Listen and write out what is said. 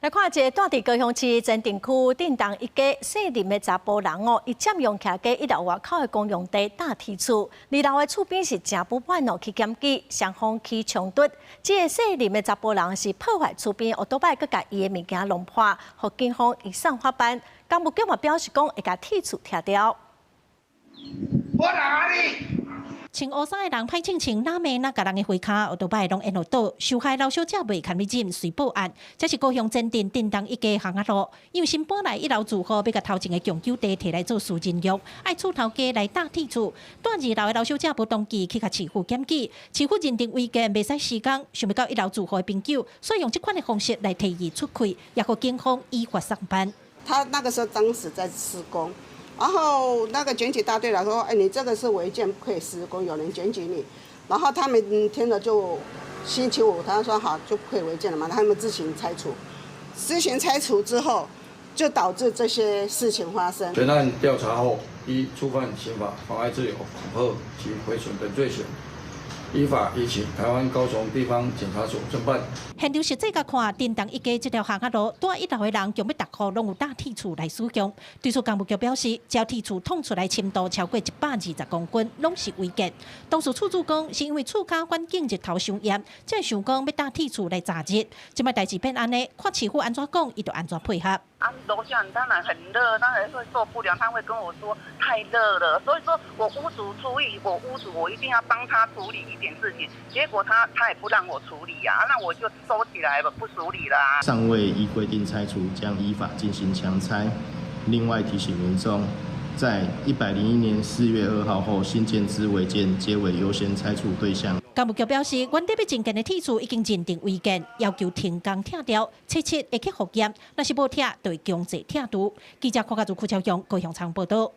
來看這個住佇高雄市前鎮區鎮東一街姓林的查埔人哦，伊佔用徛家一樓外口的公用地搭鐵厝，二樓的厝邊是誠不滿哦，去檢舉，雙方起衝突。這個姓林的查埔人是破壞厝邊歐多擺，閣共伊的物件弄破，予警方移送法辦。工務局嘛表示講會共鐵厝拆掉。我哪裡？穿烏衫的人歹清清，哪罵哪共人的花跤，歐多擺攏緣予倒。受害老小姐袂堪忍，隨報案。這是高雄前鎮鎮東一街巷仔路，因為新搬來一樓住戶欲共頭前的共有地提來做私人用，愛厝頭家來搭鐵厝。住二樓的老小姐無同意，去共市府檢舉，市府認定違建袂使施工，想欲到一樓住戶的朋友，所以用這款的方式來提議出氣，也予警方依法送辦。他那個時候當時在施工。然後那個檢舉大隊來說：“哎，你這個是違建，不可以施工，有人檢舉你。”然後他們聽了就星期五，他說好就不可以違建了嘛，他們自行拆除。自行拆除之後，就導致這些事情發生。全案調查後，依觸犯刑法妨礙自由、恐嚇及毀損等罪行，依法移請台灣高雄地方檢察署偵辦。現場實際共看，鎮東一街這條巷仔路，住一樓的人強欲逐戶攏有搭鐵厝來使用。對此，工務局表示，只要鐵厝捅出來深度超過120公分，攏是違建。當時厝主講，是因為厝跤環境日頭傷炎，才會想講欲搭鐵厝來遮日。這擺代誌變按呢，看市府按怎講，伊就按怎配合。啊，樓下當然很熱，當然會受不了，他會跟我說太熱了，所以說我屋主出意，我屋主我一定要幫他處理一點事情，結果他也不讓我處理啊，那我就收起來了，不處理啦。尚未依規定拆除，將依法進行強拆。另外提醒民眾，在101年4月2號後新建之違建，皆為優先拆除對象。工務局表示，原底欲興建的鐵厝已經認定違建，要求停工拆掉，七七會去復驗，若是無拆，就會強制拆除。記者柯家祖、柯超雄高雄場報道。